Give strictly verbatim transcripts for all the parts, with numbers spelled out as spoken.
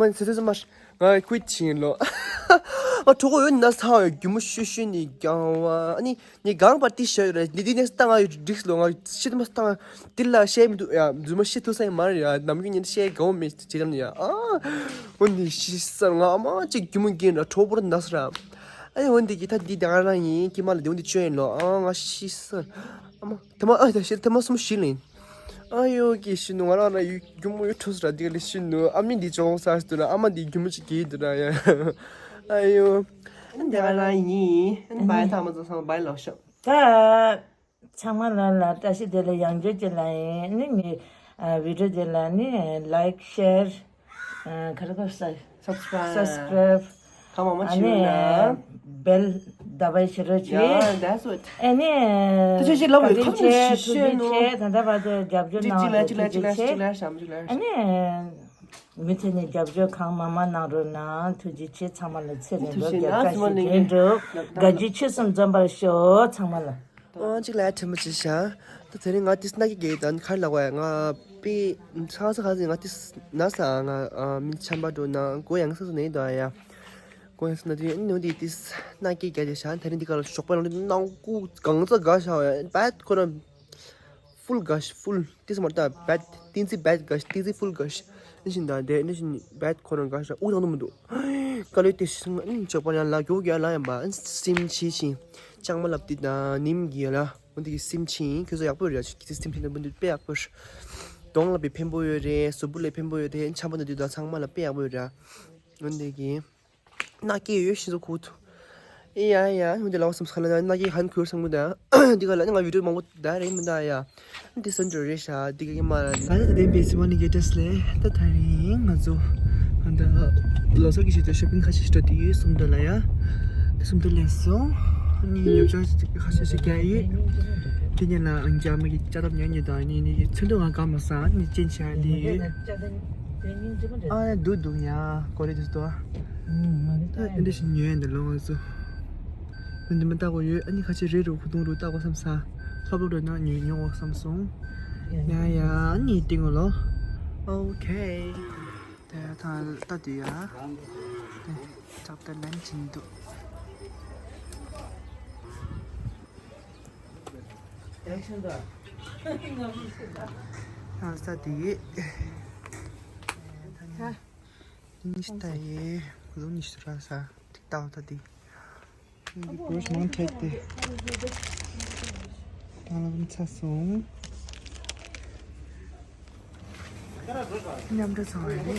མ་ཟེར་ཟེར་མ། ང་ཁུལ་ཕྱིན་ལོ། ང་གྲོད་ཁོག་ཡོད་ན་ཚ་བ་ཡོད། རྒྱུ་མོ་ཤུ་ཤུ་ནི་རྒྱང་བ། ཨ་ནི་ངས་གང་པར་ཏི་ཤ་ཡོད་རེད། འདི་འདི་ནས་ལྟ་ང་ཡོད་འགྲིགས་ལོ། ང་ཤི་དུ་མ་ལྟ་ང་འདི་ལ་བཤད་མི་འདུག་ཡ། རྫུན་མ་བཤད་ཐུབ་ས་ཡང་མ་རེད་ཡ། ནམ་རྒྱུན་ཉིན་བཤད་དགའ་བོ་མེད་ཅེས་ཀྱང་ཡ། ཨ་འོ་འདི་ཤི་ས་ང་ཨ་མ་ཅིག་རྒྱུ་མོ་རྒན་ར་གྲོགས་པོར་ན་ས་ར། ཨ་ནི་འོ་འདི་གི་ད་འདི་ད་ག་རང་ཡིན། ཀྱི་མ་ལ་འདི་འོ་འདི་བཅོས་ཡིན་ལོ། ཨ་ང་ཤི་ས། ཨ་མ་ཐ་མ་ཨ་ད་ཤི་ཐ་མ་གསུམ་ཤི་ལིན། ཨ་ཡོ་ཀི་ཤི་ནུ་ང་རང་ར་ཡུ་རྒྱུ་མོ་ཡུ་ཁྲུས་ར་འདི་ག་ལི་ཤི་ནུ། ཨ་མི་འདི་ཅོག་ས་སྟུ་ར། ཨ་མ་འདི་རྒྱུ་མོ་ཅིག་གི་འདུག་ར་ཡ། ཨ་ཡོ། འདི་ག་རང་ཡིན། བའི་ཐ་མ་ཚོ་ཚང་བའི་ལོ་ཤོ། ད་ཚང་མ་ལ་ལ་བཀྲ་ཤིས་བདེ་ལེགས། ཡང་བསྐྱར་ཅིག་ལ་ཡིན་ནི་ངའི་ཨ་བི་ཌིའོ་དེ་ལ་ནི་ལའིཀ་ཤེར་ཨ་ག་རེ་གོ་ས་Subscribe. སབ་སི་ཀ་རེབ། གང་མང་མང་ཨ་བྱེད་ནི་ཡོད་ན། བེལ་ད་བའི་ཕྱི་རོལ་ཅིག Yeah, that's what. ཨ་ནི་ཐུགས་རྗེ་ཆེ་ལབ་ཡོད། ཐུགས་རྗེ་ཁ་ཆེ་ཐུགས་རྗེ་ཆེ། ད་ལྟ་བར་དུ་རྒྱབ་སྐྱོར་གཅིག་གཅིག་ལ་གནང་བ་གཅིག་ལ་ཐུགས་རྗེ་ཆེ། གཅིག་ལ་གཅིག་ལ་གཅིག་ལ་ཨ་ནི་མུ་མཐུད་ནས་རྒྱབ་སྐྱོར་གང་མང་མང་གནང་རོགས་གནང་། ཐུགས་རྗེ་ཆེ། ཚང་མ་ལ་ཚེ་རིང་ལོ་ཐུགས་རྗེ་བརྒྱ་ཆ་ཆེ། བརྒྱ་ཆ་བརྒྱ་འགྲུབ། དགའ་སྐྱིད་ཆོས་གསུམ་འཛོམས་པར་ཤོག་ཚང་མ་ལ། ཨོ་གཅིག་ལ་དྲན་པ་ཆེ་ཤག་ད་དེ་རིང་ང་ཏིས་ན་ཀི་གེ་དང་ཁར་ལ་བ་ང་པི་ཚ་ཚ་ཁ་ཟིན་ང་ཏིས་ན་ས་ང་མི་ཆམ་པ་འགྲོ་ན་གོ་ཡང་ས་ས་ནས་དོ་ཡ། གོ་ཡང་ས་ན་དུས་ནུ་དི་ཏིས་ན་ཀི་གེ་དེ་ཤ། ད་རིང་འདི་ག་ལ་ཞོགས་པ་ལ་ནང་ཀུ་གང་ཚ་ག་ཤ་བ་བད་ཁོ་ན། ཕུལ་ག་ཤ་ཕུལ་ཏིས་མ་ད་བད་ཏིན་ཙི་བད་ག་ཤ་ཏིན་ཙི་ཕུལ་ག་ཤ། ཨིན་ཤིན་ད་དེ་ཨིན་ཤིན་བད་ཁོ་ན་ག་ཤ་ཨུ་དང་ནུ་མི་འདུག་ཀ་ལོས་ཏེ་ཤིང་ཨིན་ཅོག་པ་ཡང་ལ་གྱོ་གྱ་ལ་ཡང་བ་ཨིན་སིམ་ཆི་ཤིང་ཅང་མ་ལབ་ཏི་ད་ནིམ་གི་ཡ་ལ། འོ་འདི་གི་སིམ་ཆེན་ཁྱོད་ཚོ་ཡག་པོ་རེད། ཁྱེད་ཚོ་སིམ་ཆེན་དང་འདི་དཔེ་ཡག་པོ་རེད། གདོང་ལ་དཔེ་ཕན་པོ་ཡོད་རེད། གཟུགས་པོ་ལ་ཕན་པོ་ཡོད་རེད། འཆམ་པོ་འདི་དུས་ད་ཚང་མ་ལ་དཔེ་ཡག་པོ་ཡོད་རེད། འོ་འདི་གི་ན་སྐྱེ་ཡོད་ཤིན་ཚོ་ཁུ་ཐུ། ཡ་ཡ་ཡ། ཧུན་དེ་ལའོ་སམ་སི་ཁ་ལ་ན་ན་གི་ཧན་ཁུར་སང་མུ་ད། འདི་ག་ལ་ང་བི་ཌི་ཡོ་མང་པོ་ད་རེད་མི་ད་ཡ། འདི་སན་ཏྲོ་རེད་ཤག་འདི་ག་གི་མ་ལ་ན་ད་དེ་བེ་སི་མ་ནི་གེ་ཏེས་ལེ། ད་ད་རིང་ང་ཚོ་ང་ད་ལོ་སར་གི་ཆེད་དུ་ཤོ་པིང་ཁ་ཤས་ཤིག་འགྲོ་དུས་སུམ་མདོ་ལ་ཡ། སུམ་མདོ་ལ་སོང་། ནི་ཉོ་ཆ་ཁ་ཤས་ཤིག་རྒྱག་ཡོད། དེ་ཉིན་ལ་ཨང་ཅག་མ་གི་ཅ་རབ་ཉོ་ཉོ་དང་ནི་ནི་ཚོན་མདོག་ང་ག་མ་ས་ནི་ཅན་ཆ་དེ་ཡོད། ཨ་ཡ་འདུག་འདུག་ཡ་ཀོ་རེ་དུ་སྟོ། ཨ་འདི་ཞིག་ཉོས་འདི་ལོ་ང་ཚོ། འདི་མི་ལྟ་གོ་ཡོད། ཨ་ནི་ཁ་ཆེ་རེ་རུ་ཁུ་ཏུང་རུ་ལྟ་གོ་བསམ་ས། ལྷོབ་ལྷོབ་རེ་ན་ཉོ་ཉོ་གོ་བསམ་སོང་། ཡ་ཡ་ཨ་ནི་ཏིང་ལོ། ཨོ་ཁེ། དེ་ཐང་ལྟ་དུས་ཡ། དེ་ཅག་ཏ་ལན་ཅིན་འདུག་ཡང་ས་དེ་ཡོད། ད་ནི་ནི་ཤི་ད་ཡེ་ལུ་ནི་ཤི་ར་ས་ཏིག་ཏའོ་ད་དེ་ཡི་བོ་ཤ་མང་ཐེག་ཏེ་ད་ལམ་ཚ་སོང་། མཉམ་འགྲོ་ཚང་བ་རེད། ཨུ་ཧུམ།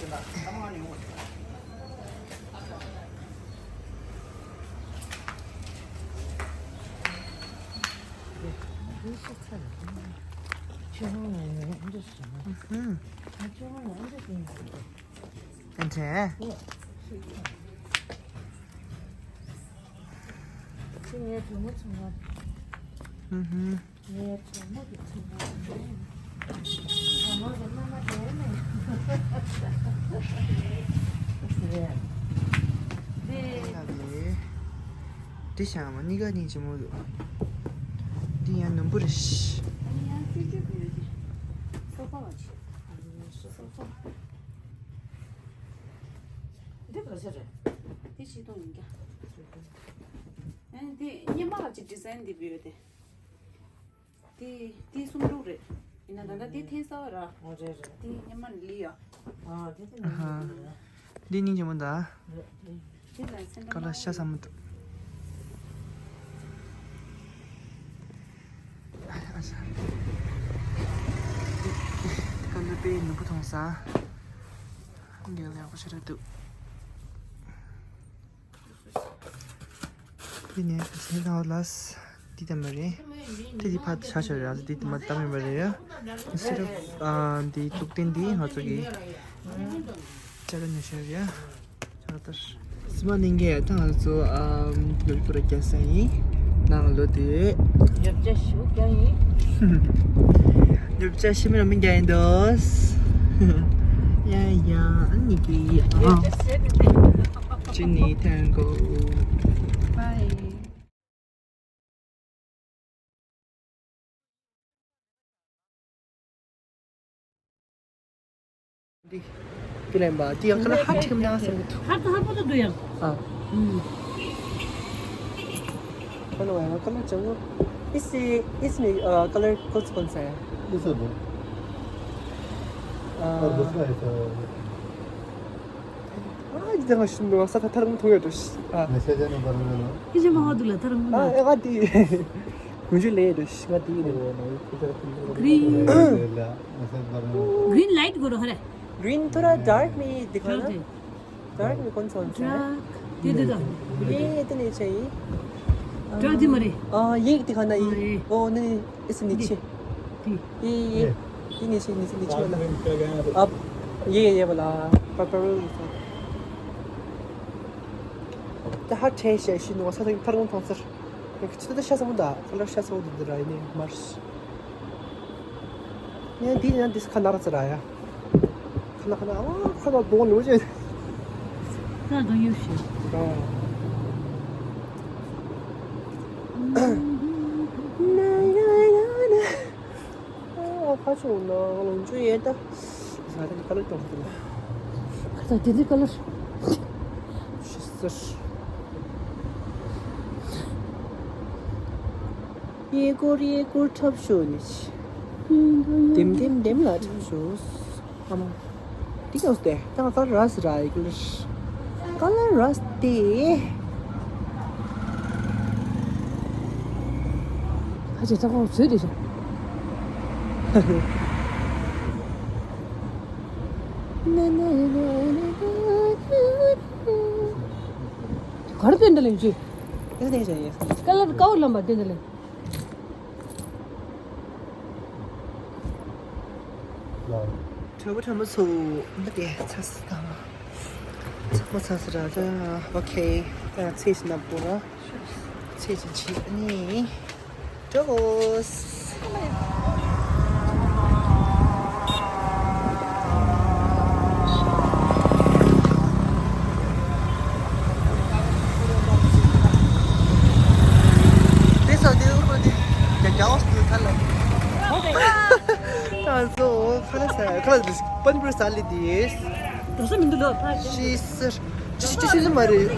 ཨན་ཆེ། ཨུ་ཧུམ། ངའི་གྲོགས་མོ་ཆུང་བ། ཨུ་ཧུམ། ངའི་གྲོགས་མོ་གི་ཆུང་བ། གྲོགས་མོ་གི་མནའ་མ་དེ་ནས། ཟེར། དེ། དེ་ཤ་མ་གཉིས་ཀ་གཉིས་ཆེན་མོ་འདུག་འདི་ཡང་ནུམ་བུ་རེད་ཤི། འདི་ཡང་ཅི་ཅི་གི་ཡོད་ཀྱི། སོ་ཕ་བ་ཆེ། སོ་ཕ། འདི་ག་ཚོད་རེད། འདི་ཆིག་སྟོང་ཡིན་ཀྱང་། ཨེ་འདི་སྙེ་མ་ག་ཅིག་ཌི་ཛའིན་འདི་བུད་ཡོད་དེ། འདི་འདི་སུམ་ཕྲུག་རེད། ཡིན་ན་ད་ལྟ་འདི་འཐེན་ས་བ་ར། ཨོ་རེད་རེད། འདི་སྙེ་མ་ལི་ཡ། ཨ་འདི་འདི་ནི་ཨ་ཧ། ལི་ཡ། འདི་སྙིང་རྗེ་མོ་འདུག་འདི་ལ་སེམས་ཁ་ལ་ཤ་ས་མ་འདུག་ཨ་ཤ། ཀ་ལ་པའི་ནུ་བུ་མཐོང་ས། འདི་ལ་ཡག་པོ་ཞེ་དྲག་འདུག་དེ་ནས་ཁ་སང་ལ་འདི་ལྟ་མ་རེད། དེ་འདི་ཕར་ཆ་ཆ་རེད། འདི་དེ་མ་ལྟ་མེད་པ་རེད་ཡ། སི་རབ་ཨ་འདི་གཙུག་རྟེན་འདི་ང་ཚོ་གི་ཅ་ལག་ཉོ་ཤ་རེད་ཡ། ཅ་ལག་ལྟར། སི་མ་ནིང་གི་ད་ང་ཚོ་ཨམ་ལོ་པུ་ར་རྒྱ་ས་ཡིན། ནང་ལོ་དེ། ཡབ་ཅ་ཞུ་རྒྱ་ཡིན། ཡབ་ཅ་ཤི་མི་ར་མི་རྒྱ་ཡིན་དོ། ཡ་ཡ་ཨ་ནི་གི་ཨ། ཡབ་ཅ་སེ་ནི་དེ། ཅི་ནི་ཐན་གོ། བའི། འདི། འདི་ལེན་པ། འདི་ཡང་ཁ་ལ་ཧ་ཅིག་ན་སེ་འདུག་ཧར་ད་ཧར་པོ་ད་འདུག་ཡང་། ཨ། ཨུམ། ཁ་ལ་ཡང་ཁ་ལ་ཅང་། इससे इसमें अ, कलर कौन सा कौन सा है? ये सब है। अ, और दूसरा है तो ཨ་ཡི་དེ་ང་ཤི་མི་བ་ས་ཐ་ཐར་མཐོང་ཡོད་དོ་ཤི། ཨ། ང་ཤ་ཇ་ནི་བར་ན་ལ། ཁྱི་ཅི་མ་ཧོ་དུ་ལ་ཐར་མོ་ཨ་ལ། ཨ་དེ། གུང་ཇུ་ལེ་དོ་ཤི་ང་དེ་ཡིན་ནོ་ནོ་ཁྱི་ཅ་ཁྱི་ཅ། Green། ལ་ང་ཤ་བར་ན། Green light གོ་རོ་ཧ་རེ། Green ཐོ་ར་dark में दिखा ना। Dark में कौन सा कौन सा है? Dark। ये दे दो। ये इतने चाहिए। Dark दी मरे। हाँ, ये दिखाना, ये। हाँ, ये। ओ, नहीं, इसे नीचे। ये, ये, ये। ये नीचे, नीचे, नीचे वाला। अब ये, ये वाला, purple। ད་ཧ་ཁྲེ་ཤ་ཤི་ནོ་ས་ཐག་ཐར་ངོ་ཐང་སར། ཁྱི་ད་ཤ་ས་མོ་ད་ཁ་ལར་ཤ་ས་འོ་དུ་ར་ཡིན་མར། ནས་འདི་ཡང་འདི་ཁ་ནར་ཙི་ར་ཡ། ཁ་ན་ཁ་ན་ཨ་ཁ་ན་དོང་ལོ་ཅེ། ཁ་ན་དོང་ཡོད་ཤི། ད། ན་ཡ་ཡ་ན། ཨ་ཁ་ཆུང་ན་ལོང་ཆུ་ཡེ་ད། ས་ད་ཁ་ལར་དོང་དུ་ལ། ཁ་ད་དེ་འདི་ཁ་ལར། ཤི་སར། གཡས་སྐོར་གཡས་སྐོར་འཁྲབ་ཤོག་ནི། ལྡེམ་ལྡེམ་ལྡེམ་ལ་འཁྲབ་ཤོག་ཨ་མ། འདི་ཡོད་དེ། ད་ང་ཀ་ལར་ར་སི་ར་ཡི་ཀ་ལར། ཀ་ལར་ར་སི་དེ། ཁ་ཆེ་ཚ་ཁོ་བཟོས་དེ་ཤོག་ག་རེ་བསྟན་འདྲ་ལེན་ཅི། ཀ་ལར་ཀའོ་ལམ་པ་དེ་འདི་ལ། གྲོགས་པོ་གྲོགས་མོ་ཚོ་འདི་གའི་ཚ་སི་དང་། ཚ་མོ་ཚ་སི་ར་ད། ཨོ་ཁེ། ད་ཚེས་ན་པོ་ར། ཚེས་ཅི་ནི། ཀྲོག་དེ་ས་དེ་འུར་བ་དེ་རྒྱ་རྒྱ་འོ་སྟུ་ཁ་ལ། ད་ཚོ་ཁ་ལ་ས་ཁ་ལ་པན་པུར་ས་ལི་དེ། འགྲོ་ས་མི་འདུག་ལོ་ཕ། ཤི་སར། ཅི་ཅི་ཅི་ཅི་མ་རེད།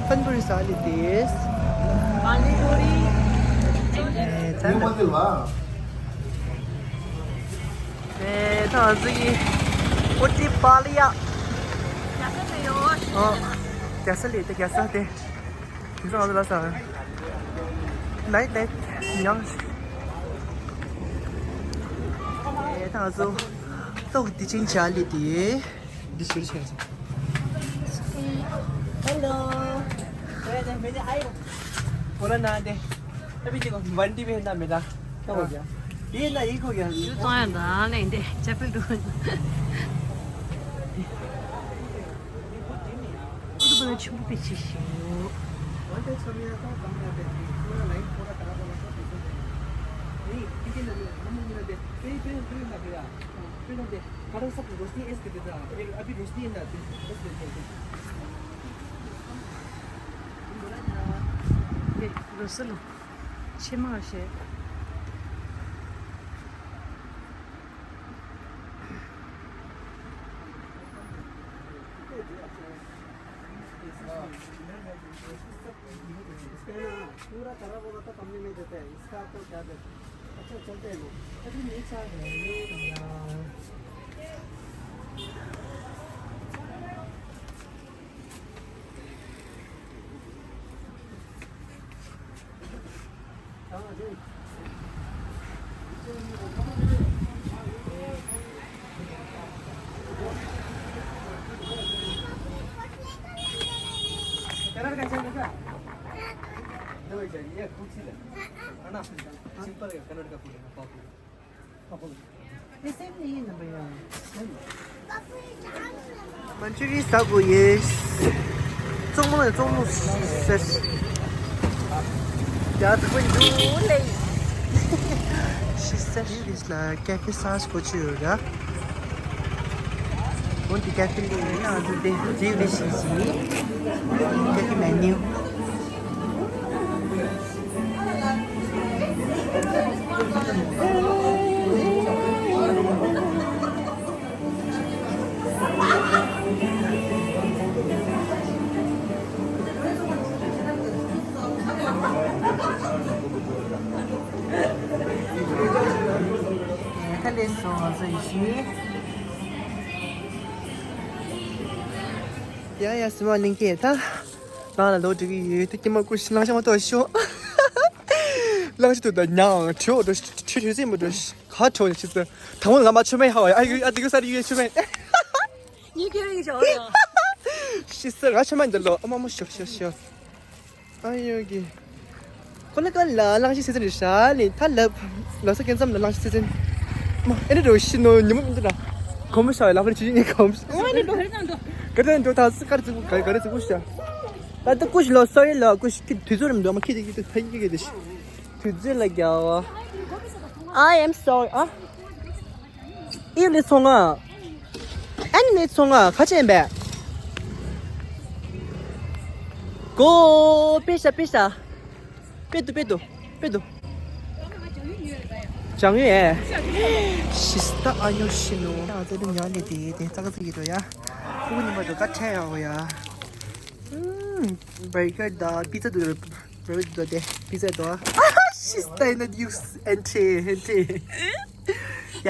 ཕན་པུ་རི་ས་ལི་དེས། ཨེ་ད་ལ། ཨེ་ད་ང་ཚོ་ཡི་ཨོ་ཏི་པ་ལི་ཡ། ཨ། རྒྱ་ས་ལི་དེ་རྒྱ་ས་དེ། དེ་ཚོ་ང་ཚོ་ལ་ས། ལའི་ལའི་ཡང་། ཨེ་ད་ང་ཚོ་ཏོག་དི་ཅིང་ཅ་ལི་དེ། འདི་ཞུ་ཆེན་ཚོ། Hello. बोला ना दे। अभी देखो, बंटी भी है ना मेरा। क्या हो गया? ये ना, एक हो गया। ཞུ་ཙང་ཡང་ད་ལེན་དེ་ཅ་པིལ་འདུག་འདུག་པ་ཆུ་བུ་པེ་ཆི་ཤིའོ། वहाँ पे छमिया था, कम जाते थे। पूरा लाइट पूरा खराब हो गया था, बिल्कुल नहीं। नहीं, ठीक है ना, हम लोग मिला दे। पे, पे, पे ना गया। पे ना दे। कारण सब रोशनी ऐसे देता। अभी, अभी रोशनी है ना, बस देते हैं। 네, 로스로. 심하게. इसका है ना, पूरा खराब होगा तो कंपनी में देते हैं, इसका आपको क्या देते हैं? अच्छा, चलते हैं ना। अभी नहीं चाह रहे हैं, ये भैया। कलर कैसे है बेटा? दो ही चाहिए, ये कुछ ही ले। है ना? सिंपल है, कलर का फूल है, पापड़ी। पापड़ी। ये सेम नहीं है ना भैया? सेम। མན་ཅུ་རི་ཟ་དགོས་ཡོད། བཙོང་མ་ལ་བཙོང་མོ་ཟེར། ཡ་ཐུག་པ་འདུག་ལེ། ཤི་ས་རི་རིས་ལ་ཀེ་ཧྥེ་སར་ཆ་གོ་ཆུ་ཡོད་ར། འོན་ཏེ་ཀེ་ཧྥེ་ལི་ཡིན་ན་འདི་དེ་རིའུ་ལི་ཤི་ཤི། ཀེ་ཧྥེ་མེ་ནིའུ། ཁ་ལས་སོང་ང་ཚོ་ཡིན་ཤི། ཡ་ཡ་སི་མ་ལིང་ཁེ་ད། ནང་ལ་ལོག་འགྲོ་གི་ཡོད། དེ་ཀྱེ་མ་ཀུ་ཤི་ལང་ཤ་མ་གཏོགས་ཤོག་ལང་ཤ་དུ་ད་ཉང་ཁྲོ་འགྲོ་ཁྲོ་ཁྲོ་ཟིན་མ་འགྲོ་ཤི། ག་ཁྲོ་ཤི་ཟེར། དང་པོ་ལ་མ་ཆུ་མེད་ཧ་བ་ཨ་ཡུ་ཨ་དེ་གུ་ས་རི་ཡུ་ཆུ་མེད། ཉི་ཁྱེར་ཡིན་ཤོག་ཡ། ཤི་ཟེར་ང་ཆུ་མེད་འདི་ལོ་ཨ་མ་མོ་ཤོག་ཤོག་ཤོག་ཨ་ཡོ་གི་ཁོ་ལ་ཀ་ལ་གླང་ཆེན་སེ་ཚན་རེ་ཤ་ལེ་ཐ་ལབ་ལོ་ས་ཀན་ཙམ་ལ་གླང་ཆེན་སེ་ཚན། མ་ཨེ་རེ་རོ་ཤི་ནོ་ཉི་མ་མི་འདུག་ལ། གོམ་ཤ་ལ་ཕར་ཆི་ནི་གོམ་ཤ། ཨོ་ནི་འགྲོ་ཧེ་ཙང་འགྲོ། ག་རེ་འགྲོ་ད་སི་ཀར་ཙི་གུ་ག་རེ་ཙི་གུ་ཤ། ད་ད་ཀུ་ཤི་ལོ་སོ་ཡི་ལོ་ཀུ་ཤི་དུས་ཚོད་རིམ་འགྲོ་མ་ཁི་དི་ཁི་དི་ཐ་ཡི་གི་དི་ཤི། དུས་ཚོད་ལ་རྒྱལ་བ། I am sorry ཨ། ཨི་ལི་སོང་ང་། ཨན་ནི་སོང་ང་ཁ་ཆེན་པས། གོ་པེ་ཤ་པེ་ཤ། པེ་ཏུ་པེ་ཏུ་པེ་ཏུ། ཅང་ཡོད་ཨེ། ཤི་སྟ་ཨ་ཉོ་ཤི་ནོ། ཨ་ཙེ་དུ་ཉ་ནི་དེ་དེ་ཙག་ཙིག་ཡི་དོ་ཡ། ཕུ་ནི་མ་དོ་ཀ་ཁྲེ་ཡ་ཧོ་ཡ། ཨུམ། བར་གར་དང་པི་ཙ་དུ་རེ་རེ་དུ་དེ་པི་ཙ་དོ། ཤི་སྟ་ཨི་ན་ཡུག་ཨན་ཁྲེ་ཨན་ཁྲེ། ཡ།